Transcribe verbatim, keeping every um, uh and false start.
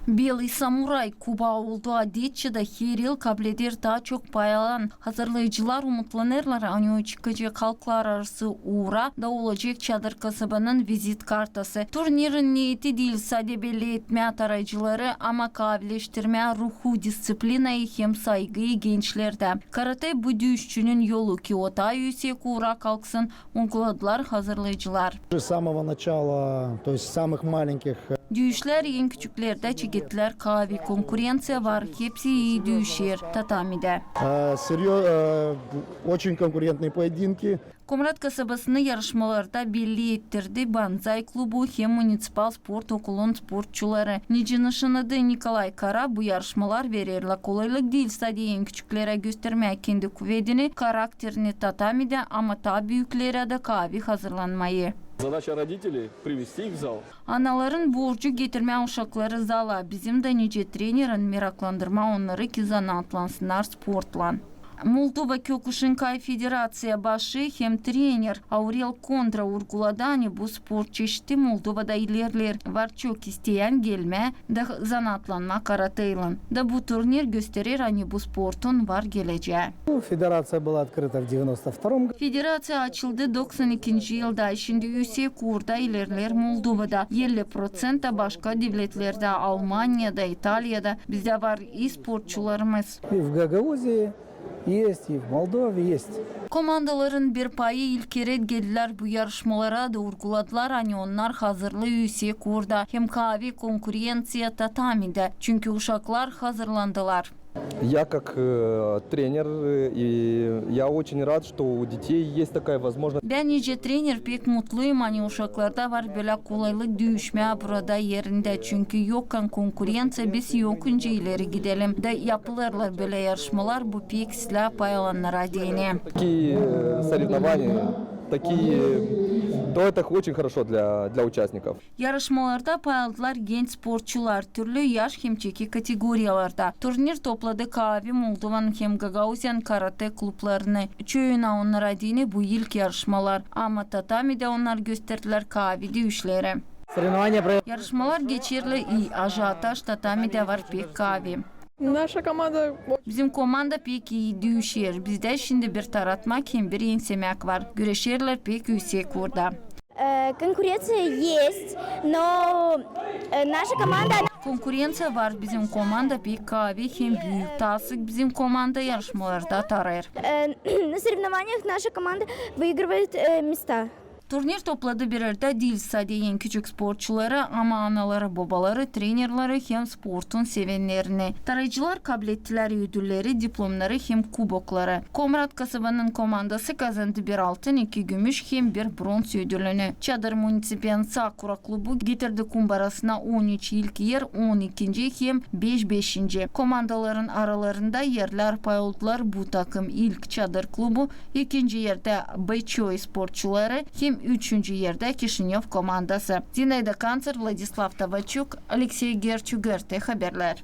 Belıy samuray Kuba oldu adetçä da her yıl kableder taa çok pay alan. Hazırlayıcılar umutlanêrlar, ani o çıkacek halklararası uura da olacek Çadır kasabanın vizit kartası. Turnirin neeti diil sade belli etmää tarayıcıları, ama kaavileştirmää ruhu, disţiplinayı hem saygıyı gençlerdä. Karate bu düüşçünün yolu, ki o taa üüsek uura kalksın, urguladılar hazırlayıcılar. С самого начала, то есть с самых маленьких. Düüşlär en küçüklerdä çekettär kaavi. Konkurenţiya var, hepsi ii düüşer tatamidä. Э, серьё-, э, очень конкурентные поединки. Komrat kasabasını yarışmalarda belli ettirdi Banzay klubu hem municipal sport okulun sportçuları. Nicä nışannadı Nikolay Kara, bu yarışmalar vererlär kolaylık diil sade en küçüklerä göstermää kendi kuvedini, karakterini tatamidä, ama taa büüklerä dä kaavi hazırlanmayı. Задача родителей — привести их в зал. Anaların borcu getirmää uşakları zala, bizim dä nicä trenerin meraklandırmaa onnarı, ki zanaatlansınnar sportlan. Moldova kökü şinkay federaţiya başı hem trener Aurel Kondra urguladı, ani bu sport çeşidi Moldovada ilerleer, var çok isteyän gelmää da zanaatlanmaa karateylan. Da bu turnir gösterer, ani bu sportun var gelecää. Ну, федерация была открыта в девяносто втором году. Federaţiya açıldı doksan ikinci yılda, şindi üüsek uurda ilerleer Moldovada. Elli proţentä başka devletlerdä, Almaniyada, İtaliyada bizdä var ii sportçularımız. И в Гагаузии есть, и в Молдове есть. Komandaların bir payı ilk kerä geldilär bu yarışmalara da urguladılar, ani onnar hazırlı üüsek uurda hem kaavi konkurenţiya tatamidä, çünkü uşaklar hazırlandılar. Я как, э, тренер, э, и я очень рад, что у детей есть такая возможность. Bän nicä trener pek mutluyum, ani uşaklarda var bölä kolaylık düüşmää burada erindä, çünkü yokan konkurenţiya, biz yokunca ileri gidelim. Da yapılêrlar bölä yarışmalar, bu pek islää pay alannara deyni. Такие, э, соревнования, такие, то это очень хорошо для, для участников. Yarışmalarda pay aldılar genç sportçular, türlü yaş hem çeki kategoriyalarda. Turnir topladı kaavi Moldovanın hem Gagauziyanın karate klublarını. Çoyuna onnara deyni bu ilk yarışmalar, ama tatamidä onnar gösterdilär kaavi düüşleri. Соревнования про- Yarışmalar geçerlär ii, ajiotaj tatamidä var pek kaavi. Наша команда. Bizim komanda pek ii düüşer. Bizdä şindi bir taratmak hem bir ensemäk var. Güreşerlär pek üüsek uurda. Э, конкуренция есть, но, э, наша команда, она... Konkurenţiya var, bizim komanda pek kaavi hem büük. Taa sık bizim komanda yarışmalarda tarêêr. Э, на соревнованиях наша команда выигрывает, э, места. Turnir topladı bir erdä diil sade en küçük sportçuları, ama anaları, bobaları, trenerleri hem sportun sevennerini. Tarayıcılar kablettilär ödülleri, diplomnarı hem kubokları. Komrat kasabanın komandası kazandı bir altın, iki gümüş hem bir bronz ödülünü. Çadır municipalın Sakura klubu getirdi kumbarasına on üç ilk er, on ikinci hem beş beşinci. Komandaların aralarında erlär pay oldular bu takım: ilk Çadır klubu, ikinci erdä Bıçoy sportçuları hem üçüncü erdä Kişinöv komandası. Zinaida Kanţer, Vladislav Tavaçuk, Aleksey Gerçuk, GRT Haberlär.